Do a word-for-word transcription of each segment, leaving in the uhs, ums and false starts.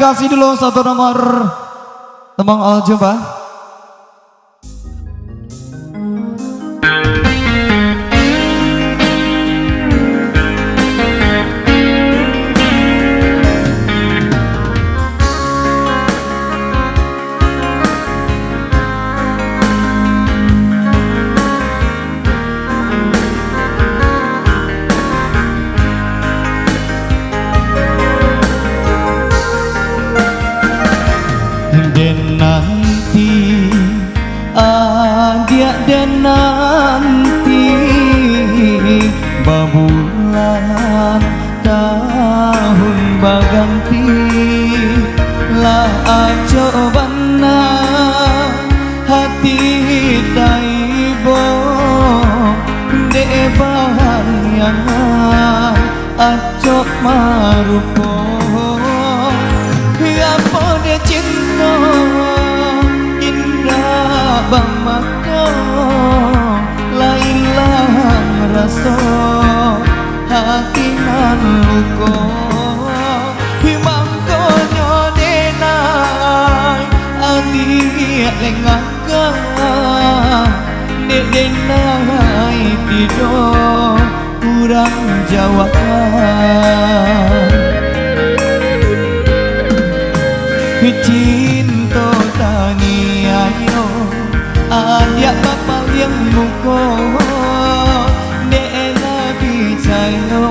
Kasih dulu satu nomor. Tembang Aljub, ah. Den nanti, adiak den nanti, babulan tahun baganti, lah acok bana hati taibo, dek bahayangan acok marupo. Apo dek cinto indak bamato, lah ilang raso hati nan luko. Mangkonyo denai, adiak lengahkan, dek denai tido urang jawabkan. Cinto taniayo, adiak bapaliang muko, dek lah picayo.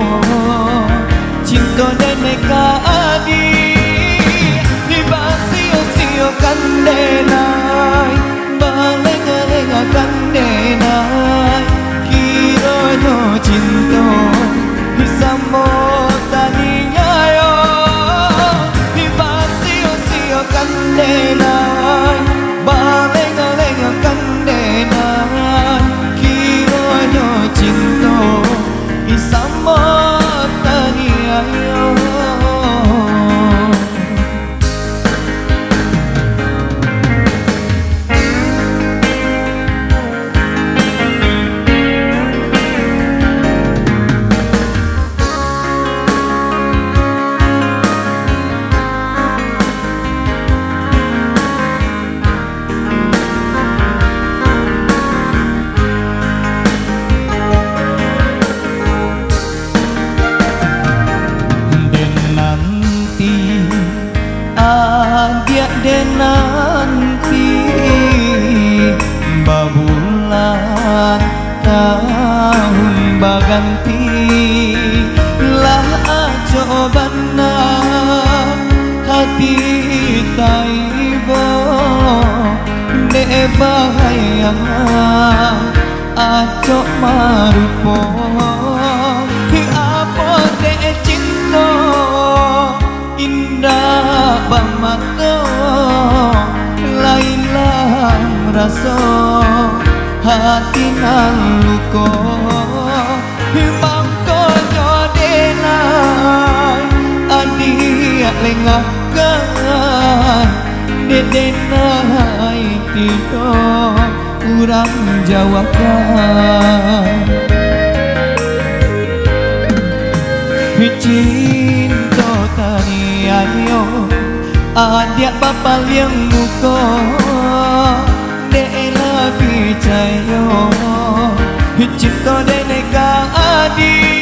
Cinto denai ka adiak, basio-siokan denai, balengah-lengahkan denai. Kironyo cinto samo taniayo, basio-siokan denai, balengah-lengahkan denai. Kironyo cinto samo taniayo. Den nanti, adiak den nanti, babulan tahun baganti, lah acok bana hati taibo, dek bahayangan acok marupo. Apo dek cinto indak bamato, lah ilang raso hati nan luko. Mangkonyo denai, adiak lengahkan, dek denai tido urang jawabkan. Cinto taniayo, adiak bapaliang muko, dek lah picayo. Cinto denai ka adiak,